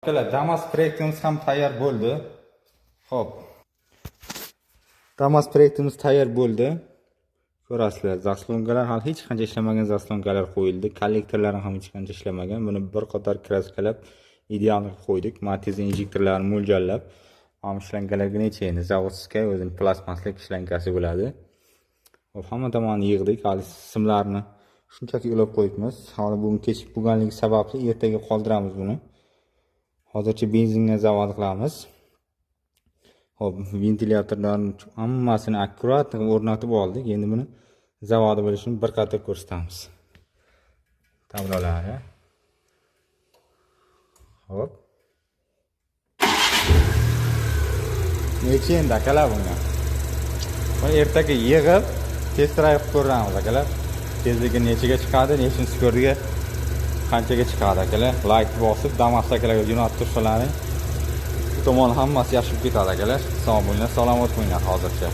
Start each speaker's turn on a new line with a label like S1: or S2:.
S1: Akalar, Damas proyektimiz ham tayyor bo'ldi. Xo'p. Damas proyektimiz tayyor bo'ldi. Ko'rasizlar, zaslonkalar hali hech qancha ishlamagan zaslonkalar qo'yildi. Kollektorlar ham hech qancha ishlamagan. Buni bir qator kraskalab ideal qilib qo'ydik. Matiz injektorlarini mo'ljallab, ham shlankalarga necha endi zavodskiy o'zining plastmaslik shlankasi bo'ladi. Xo'p, hamma tomonni yig'dik. Hali simlarni shunchaki ulab qo'yibmiz. Hali bugun kechib bo'lganligi sababli ertaga qoldiramiz buni. Hozircha benzinga zavod qilamiz. Xo'p, ventilyatorlarni hammasini akkurat o'rnatib oldik. Endi buni zavodi bo'lishini bir qator ko'rsatamiz. Tablolari. Xo'p. Necha endi akalar bunga? Buni ertaga yig'ib test drive qilib ko'ramiz akalar. Tezligi nechaga chiqadi, nechinchi sekundga qanchaga chiqadi akalar. Like bosib, Damas akalarga jo'natib tursalaring, bu tomon hammasi yaxshi bo'lib ketadi akalar. Sog' bo'linglar, salomat bo'linglar hozircha.